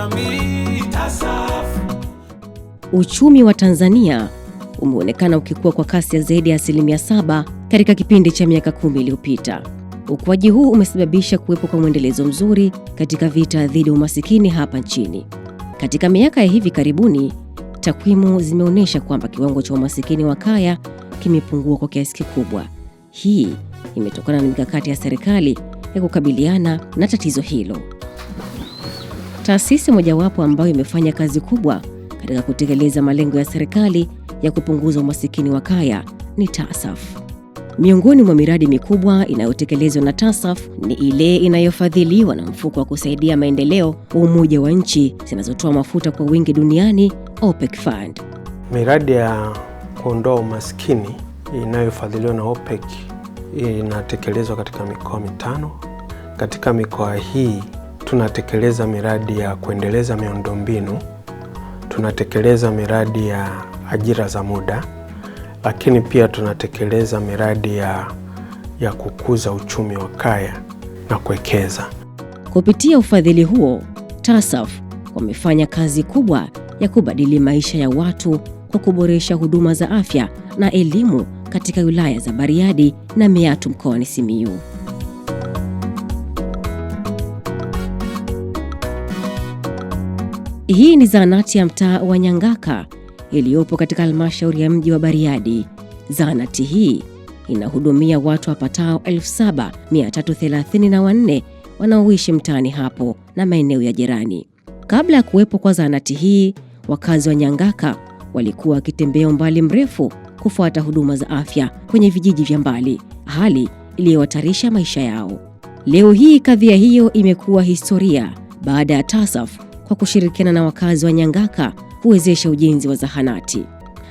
Jamii TASAF. Uchumi wa Tanzania umeonekana ukikua kwa kasi ya zaidi ya 7% katika kipindi cha miaka 10 iliyopita. Ukuaji huu umesababisha kuwepo kwa mwendelezo mzuri katika vita dhidi ya umasikini hapa nchini. Katika miaka ya hivi karibuni, takwimu zimeonyesha kwamba kiwango cha umasikini wa kaya kimepungua kwa kiasi kikubwa. Hii imetokana na mikakati ya serikali ya kukabiliana na tatizo hilo. Taasisi mojawapo ambayo imefanya kazi kubwa katika kutekeleza malengo ya serikali ya kupunguza umasikini wa kaya ni TASAF. Miongoni mwa miradi mikubwa inayotekelezwa na TASAF ni ile inayofadhiliwa na mfuko wa kusaidia maendeleo wa Umoja wa Nchi zinazotoa mafuta kwa wingi duniani, OPEC Fund. Miradi ya kuondoa umaskini inayofadhiliwa na OPEC inatekelezwa katika mikoa 5. Katika mikoa hii tunatekeleza miradi ya kuendeleza miundombinu, tunatekeleza miradi ya ajira za muda, lakini pia tunatekeleza miradi ya kukuza uchumi wa kaya na kuwekeza. Kupitia ufadhili huo, TASAF wamefanya kazi kubwa ya kubadili maisha ya watu kwa kuboresha huduma za afya na elimu katika wilaya za Bariadi na Meatu mkoani Simiyu. Hii ni zahanati ya mtaa wa Nyangaka iliyopo katika halmashauri ya mji wa Bariadi. Zahanati hii inahudumia watu wapatao 7334 wanaoishi mtaani hapo na maeneo ya jirani. Kabla ya kuwepo kwa zahanati hii, wakazi wa Nyangaka walikuwa wakitembea umbali mrefu kufuata huduma za afya kwenye vijiji vya mbali, hali iliyohatarisha maisha yao. Leo hii kadhia hiyo imekuwa historia baada ya TASAF kwa kushirikiana na wakazi wa Nyangaka kuwezesha ujenzi wa zahanati.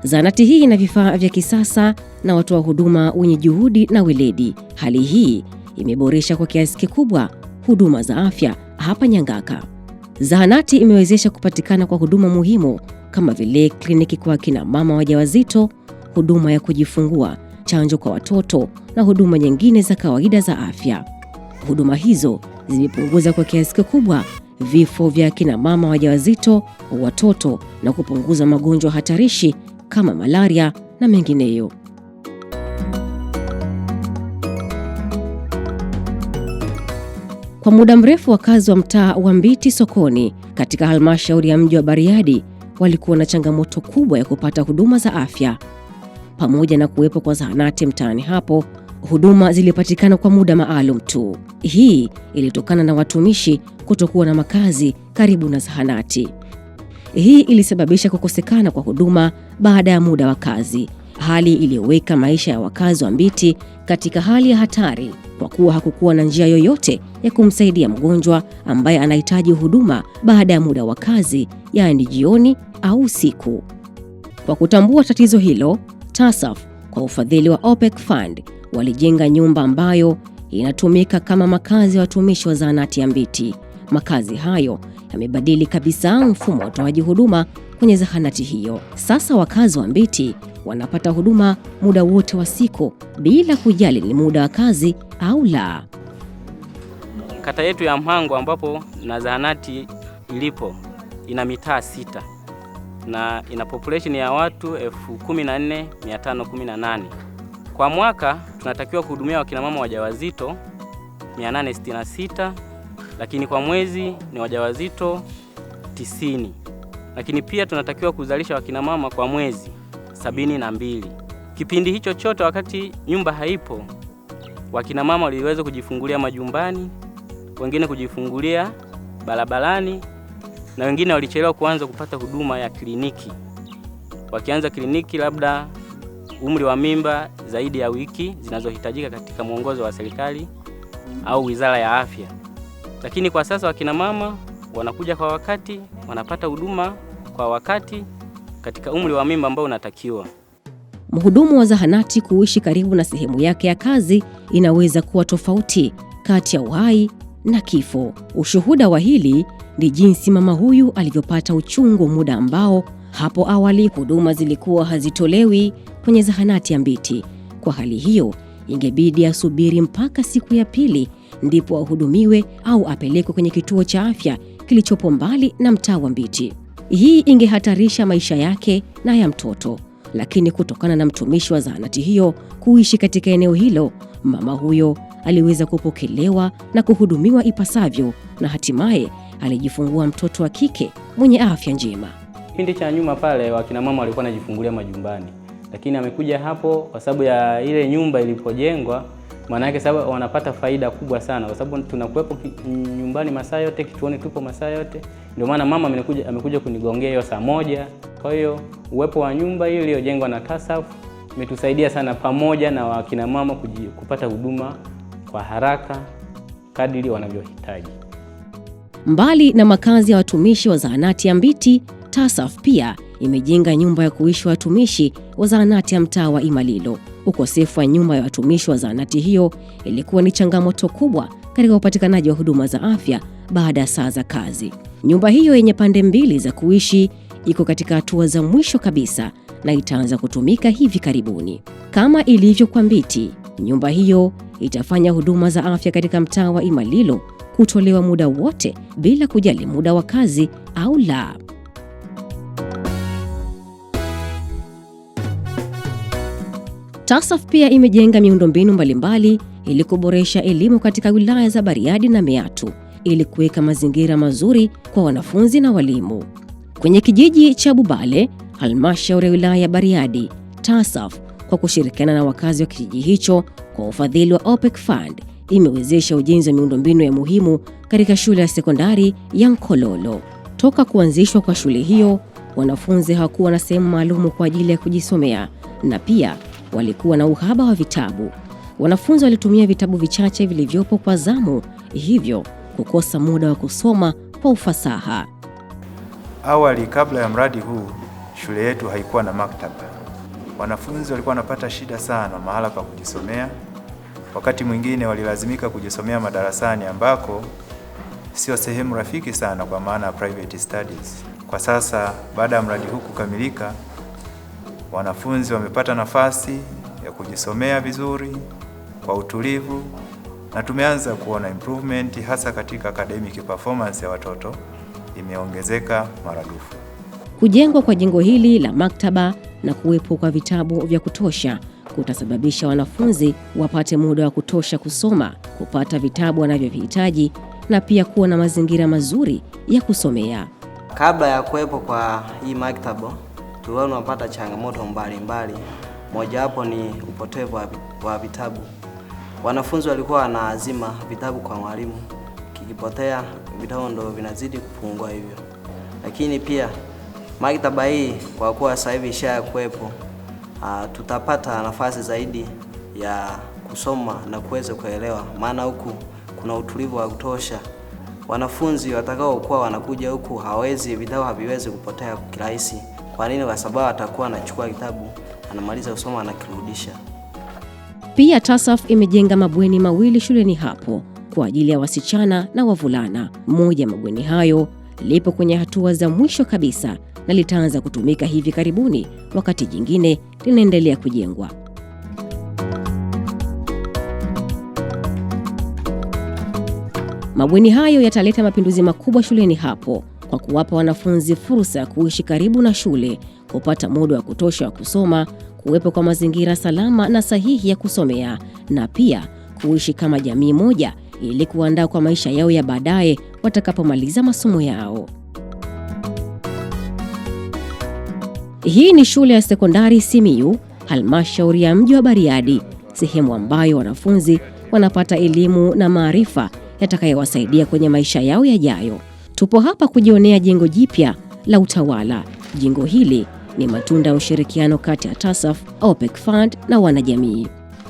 Zahanati hii ina vifaa vya kisasa na watoa huduma wenye juhudi na weledi. Hali hii imeboresha kwa kiasi kikubwa huduma za afya hapa Nyangaka. Zahanati imewezesha kupatikana kwa huduma muhimu kama vile kliniki kwa kina mama wajawazito, huduma ya kujifungua, chanjo kwa watoto na huduma nyingine za kawaida za afya. Huduma hizo zimepunguza kwa kiasi kikubwa vifo vya kina mama wajawazito, watoto na kupunguza magonjwa hatarishi kama malaria na mengineyo. Kwa muda mrefu wakazi wa mtaa wa Mbiti Sokoni katika halmashauri ya mji wa Bariadi walikuwa na changamoto kubwa ya kupata huduma za afya. Pamoja na kuwepo kwa zahanati mtaani hapo, huduma zilipatikana kwa muda maalum tu. Hii ilitokana na watumishi kutokuwa na makazi karibu na zahanati. Hii ilisababisha kukosekana kwa huduma baada ya muda wa kazi, hali iliyoweka maisha ya wakazi wa Mbiti katika hali ya hatari kwa kuwa hakukuwa na njia yoyote ya kumsaidia mgonjwa ambaye anahitaji huduma baada ya muda wa kazi, yaani jioni au usiku. Kwa kutambua tatizo hilo, TASAF kwa ufadhili wa OPEC Fund walijenga nyumba ambayo inatumika kama makazi ya watumishi wa zahanati ya Mbiti. Makazi hayo yamebadili kabisa mfumo wa utoaji huduma kwenye zahanati hiyo. Sasa wakazi wa Mbiti wanapata huduma muda wote wa siku bila kujali ni muda wa kazi au la. Kata yetu ya Mhango ambapo na zahanati ilipo ina mitaa 6 na ina population ya watu 14,518. Kwa mwaka tunatakiwa kuhudumia wakina mama wajawazito 866, lakini kwa mwezi ni wajawazito 90. Lakini pia tunatakiwa kuzalisha wakina mama kwa mwezi 72. Kipindi hicho chote wakati nyumba haipo, wakina mama waliweza kujifungulia majumbani, wengine kujifungulia barabarani, na wengine walichelewa kuanza kupata huduma ya kliniki. Wakianza kliniki labda umri wa mimba zaidi ya wiki zinazohitajika katika mwongozo wa serikali au Wizara ya Afya. Lakini kwa sasa wakina mama wanakuja kwa wakati, wanapata huduma kwa wakati katika umri wa mimba ambao unatakiwa. Mhudumu wa zahanati kuishi karibu na sehemu yake ya kazi inaweza kuwa tofauti kati ya uhai na kifo. Ushuhuda wa hili ni jinsi mama huyu alivyopata uchungu muda ambao hapo awali huduma zilikuwa hazitolewi kwenye zahanati ya Mbiti. Kwa hali hiyo, ingebidi asubiri mpaka siku ya pili ndipo ahudumiwe au apelekwe kwenye kituo cha afya kilichopo mbali na mtaa wa Mbiti. Hii ingehatarisha maisha yake na ya mtoto, lakini kutokana na mtumishi wa zahanati hiyo kuishi katika eneo hilo, mama huyo aliweza kupokelewa na kuhudumiwa ipasavyo na hatimaye alijifungua mtoto wa kike mwenye afya njema. Kipindi cha nyuma pale wakina mama walikuwa wanajifungulia majumbani, lakini amekuja hapo kwa sababu ya ile nyumba ilipojengwa, maana yake sababu wanapata faida kubwa sana, kwa sababu tunakuwepo nyumbani masaa yote, kituoni tupo masaa yote. Ndio maana mama amekuja kunigongea hiyo saa 1. Kwa hiyo uwepo wa nyumba hiyo iliyojengwa na TASAF imetusaidia sana, pamoja na wakina mama kupata huduma kwa haraka kadiri wanavyohitaji. Mbali na makazi ya watumishi wa zahanati ya Mbiti, TASAF pia imejenga nyumba ya kuishi watumishi wa zahanati ya mtaa wa Imalilo. Ukosefu wa nyumba ya watumishi wa zahanati hiyo ilikuwa ni changamoto kubwa katika upatikanaji wa huduma za afya baada ya saa za kazi. Nyumba hiyo yenye pande 2 za kuishi iko katika hatua za mwisho kabisa na itaanza kutumika hivi karibuni. Kama ilivyo kwa Mbiti, nyumba hiyo itafanya huduma za afya katika mtaa wa Imalilo kutolewa muda wote bila kujali muda wa kazi au la. TASAF pia imejenga miundombinu mbalimbali ili kuboresha elimu katika wilaya za Bariadi na Meatu ili kuweka mazingira mazuri kwa wanafunzi na walimu. Kwenye kijiji cha Bubale, halmashauri ya wilaya ya Bariadi, TASAF kwa kushirikiana na wakazi wa kijiji hicho kwa ufadhili wa OPEC Fund imewezesha ujenzi wa miundombinu ya muhimu katika shule ya sekondari ya Nkololo. Toka kuanzishwa kwa shule hiyo, wanafunzi hawakuwa na sehemu maalumu kwa ajili ya kujisomea na pia walikuwa na uhaba wa vitabu. Wanafunzi walitumia vitabu vichache vilivyopo kwa zamu, hivyo kukosa muda wa kusoma kwa ufasaha. Awali, kabla ya mradi huu, shule yetu haikuwa na maktaba. Wanafunzi walikuwa wanapata shida sana mahala pa kujisomea. Wakati mwingine walilazimika kujisomea madarasani ambako sio sehemu rafiki sana kwa maana ya private studies. Kwa sasa baada ya mradi huu kukamilika, wanafunzi wamepata nafasi ya kujisomea vizuri kwa utulivu, na tumeanza kuona improvement hasa katika academic performance ya watoto imeongezeka maradufu. Kujengwa kwa jengo hili la maktaba na kuwepo kwa vitabu vya kutosha kutasababisha wanafunzi wapate muda wa kutosha kusoma, kupata vitabu wanavyovihitaji na pia kuwa na mazingira mazuri ya kusomea. Kabla ya kuwepo kwa hii maktaba, tulikuwa tunapata changamoto mbalimbali. Mojawapo ni upotevu wa vitabu. Wanafunzi walikuwa wanaazima vitabu kwa mwalimu, kikipotea vitabu ndio vinazidi kupungua hivyo. Lakini pia maktaba hii kwa kuwa sasa hivi ishakuwepo, tutapata nafasi zaidi ya kusoma na kuweza kuelewa, maana huku kuna utulivu wa kutosha. Wanafunzi watakaokuwa wanakuja huku vitabu haviwezi kupotea kirahisi. Kwa nini? Kwa sababu atakuwa anachukua kitabu, anamaliza kusoma, anakirudisha. Pia TASAF imejenga mabweni 2 shuleni hapo kwa ajili ya wasichana na wavulana. Moja mabweni hayo lipo kwenye hatua za mwisho kabisa na litaanza kutumika hivi karibuni, wakati jingine linaendelea kujengwa. Mabweni hayo yataleta mapinduzi makubwa shuleni hapo kwa kuwapa wanafunzi fursa ya kuishi karibu na shule, kupata muda wa kutosha wa kusoma, kuwepo kwa mazingira salama na sahihi ya kusomea, na pia kuishi kama jamii moja ili kuandaa kwa maisha yao ya baadaye watakapomaliza masomo yao. Hii ni shule ya sekondari Simiyu, halmashauri ya mji wa Bariadi, sehemu ambayo wanafunzi wanapata elimu na maarifa yatakayowasaidia kwenye maisha yao yajayo. Tupo hapa kujionea jengo jipya la utawala. Jengo hili ni matunda ya ushirikiano kati ya TASAF, OPEC Fund na wanajamii.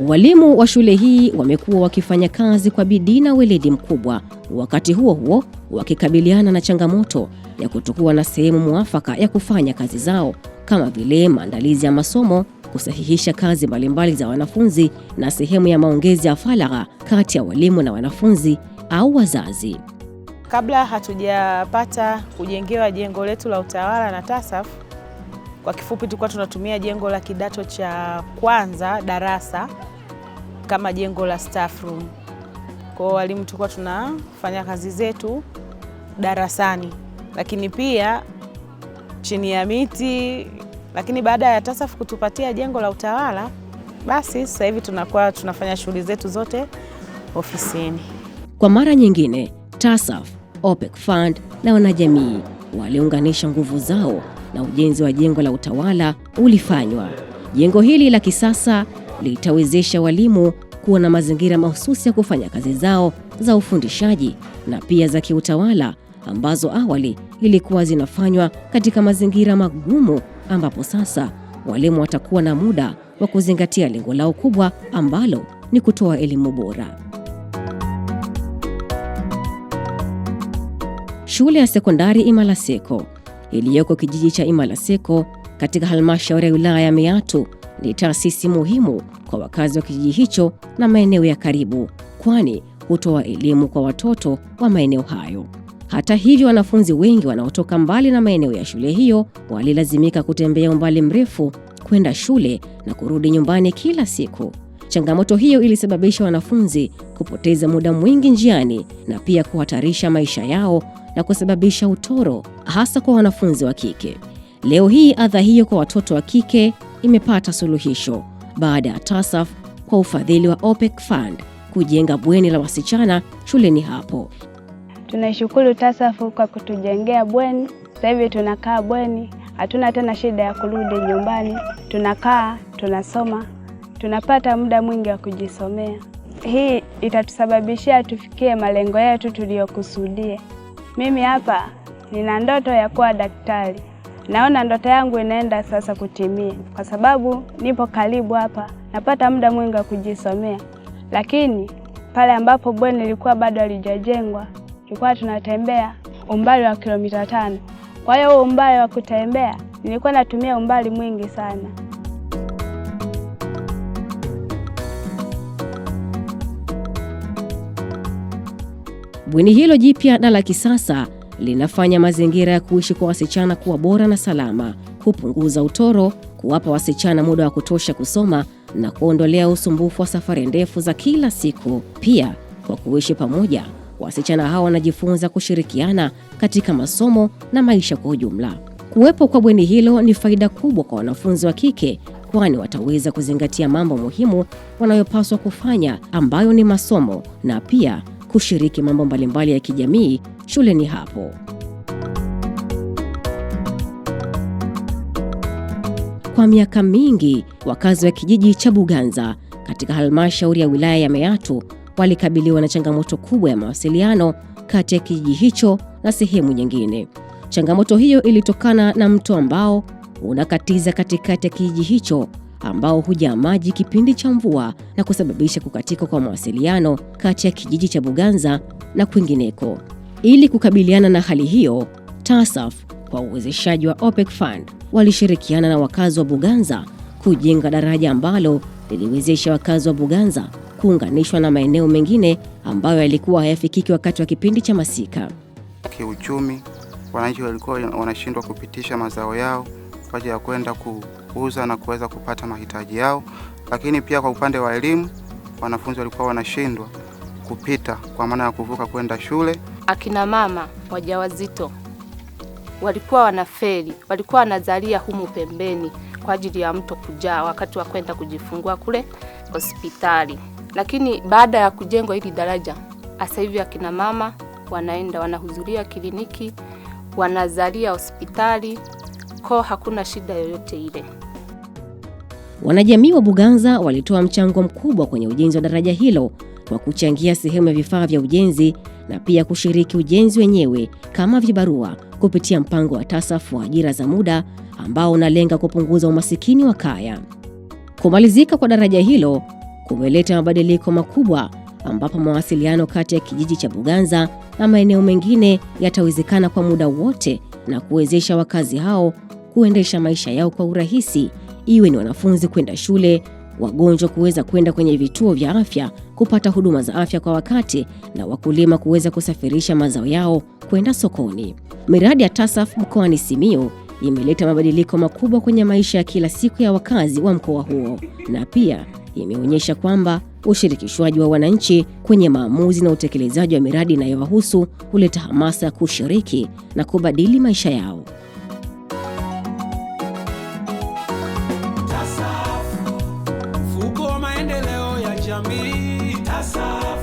Walimu wa shule hii wamekuwa wakifanya kazi kwa bidii na weledi mkubwa, wakati huo huo wakikabiliana na changamoto ya kutokuwa na sehemu muafaka ya kufanya kazi zao, kama vile maandalizi ya masomo, kusahihisha kazi mbalimbali za wanafunzi na sehemu ya maongezi ya faragha kati ya walimu na wanafunzi au wazazi. Kabla hatujapata kujengewa jengo letu la utawala na TASAF, kwa kifupi tulikuwa tunatumia jengo la kidato cha kwanza darasa kama jengo la staff room. Kwa walimu tulikuwa tunafanya kazi zetu darasani, lakini pia chini ya miti. Lakini baada ya TASAF kutupatia jengo la utawala, basi sasa hivi tunakuwa tunafanya shughuli zetu zote ofisini. Kwa mara nyingine, TASAF, OPEC Fund na wanajamii waliunganisha nguvu zao na ujenzi wa jengo la utawala ulifanywa. Jengo hili la kisasa litawezesha walimu kuwa na mazingira mahususi ya kufanya kazi zao za ufundishaji na pia za kiutawala ambazo awali ilikuwa zinafanywa katika mazingira magumu, ambapo sasa walimu watakuwa na muda wa kuzingatia lengo lao kubwa ambalo ni kutoa elimu bora. Shule ya sekondari Imalaseko iliyoko kijiji cha Imalaseko katika halmashauri ya wilaya ya Meatu ni taasisi muhimu kwa wakazi wa kijiji hicho na maeneo ya karibu, kwani hutoa elimu kwa watoto wa maeneo hayo. Hata hivyo, wanafunzi wengi wanaotoka mbali na maeneo ya shule hiyo walilazimika kutembea umbali mrefu kwenda shule na kurudi nyumbani kila siku. Changamoto hiyo ilisababisha wanafunzi kupoteza muda mwingi njiani na pia kuhatarisha maisha yao na kusababisha utoro, hasa kwa wanafunzi wa kike. Leo hii adha hiyo kwa watoto wa kike imepata suluhisho baada ya TASAF kwa ufadhili wa OPEC Fund kujenga bweni la wasichana shuleni hapo. Tunaishukuru TASAF kwa kutujengea bweni. Sasa hivi tunakaa bweni, hatuna tena shida ya kurudi nyumbani. Tunakaa, tunasoma, tunapata muda mwingi wa kujisomea. Hii itatusababishia tufikie malengo yetu tuliyokusudia. Mimi hapa nina ndoto ya kuwa daktari. Naona ndoto yangu inaenda sasa kutimia kwa sababu nipo karibu hapa, napata muda mwingi wa kujisomea. Lakini pale ambapo bweni lilikuwa bado halijajengwa, tulikuwa tunatembea umbali wa kilomita 5. Kwa hiyo umbali wa kutembea nilikuwa natumia umbali mwingi sana. Bweni hilo jipya na la kisasa linafanya mazingira ya kuishi kwa wasichana kuwa bora na salama, kupunguza utoro, kuwapa wasichana muda wa kutosha kusoma na kuondolea usumbufu wa safari ndefu za kila siku. Pia kwa kuishi pamoja, wasichana hawa wanajifunza kushirikiana katika masomo na maisha kwa ujumla. Kuwepo kwa bweni hilo ni faida kubwa kwa wanafunzi wa kike, kwani wataweza kuzingatia mambo muhimu wanayopaswa kufanya ambayo ni masomo na pia kushiriki mambo mbalimbali ya kijamii shuleni hapo. Kwa miaka mingi, wakazi wa kijiji cha Buganza katika halmashauri ya wilaya ya Meatu walikabiliwa na changamoto kubwa ya mawasiliano kati ya kijiji hicho na sehemu nyingine. Changamoto hiyo ilitokana na mto ambao unakatiza katikati ya kijiji hicho, ambao hujaa maji kipindi cha mvua na kusababisha kukatika kwa mawasiliano kati ya kijiji cha Buganza na kwingineko. Ili kukabiliana na hali hiyo, TASAF kwa uwezeshaji wa OPEC Fund walishirikiana na wakazi wa Buganza kujenga daraja ambalo liliwezesha wakazi wa Buganza kuunganishwa na maeneo mengine ambayo yalikuwa hayafikiki wakati wa kipindi cha masika. Kiuchumi, wananchi walikuwa wanashindwa kupitisha mazao yao kwa ajili ya kwenda kuuza na kuweza kupata mahitaji yao. Lakini pia kwa upande wa elimu, wanafunzi walikuwa wanashindwa kupita kwa maana ya kuvuka kwenda shule. Akina mama wajawazito walikuwa wanafeli, walikuwa wanazalia humu pembeni kwa ajili ya mto kujaa wakati wa kwenda kujifungua kule hospitali. Lakini baada ya kujengwa hili daraja, sasa hivi akina mama wanaenda wanahudhuria kliniki, wanazalia hospitali, kwa hakuna shida yoyote ile. Wanajamii wa Buganza walitoa mchango mkubwa kwenye ujenzi wa daraja hilo kwa kuchangia sehemu ya vifaa vya ujenzi na pia kushiriki ujenzi wenyewe kama vibarua kupitia mpango wa TASAF wa ajira za muda ambao unalenga kupunguza umasikini wa kaya. Kumalizika kwa daraja hilo kumeleta mabadiliko makubwa, ambapo mawasiliano kati ya kijiji cha Buganza na maeneo mengine yatawezekana kwa muda wote na kuwezesha wakazi hao kuendesha maisha yao kwa urahisi, iwe ni wanafunzi kwenda shule, wagonjwa kuweza kwenda kwenye vituo vya afya kupata huduma za afya kwa wakati, na wakulima kuweza kusafirisha mazao yao kwenda sokoni. Miradi ya TASAF mkoani Simiyu imeleta mabadiliko makubwa kwenye maisha ya kila siku ya wakazi wa mkoa huo na pia imeonyesha kwamba ushirikishwaji wa wananchi kwenye maamuzi na utekelezaji wa miradi inayowahusu huleta hamasa ya kushiriki na kubadili maisha yao. TASAF, mfuko wa maendeleo ya jamii. TASAF.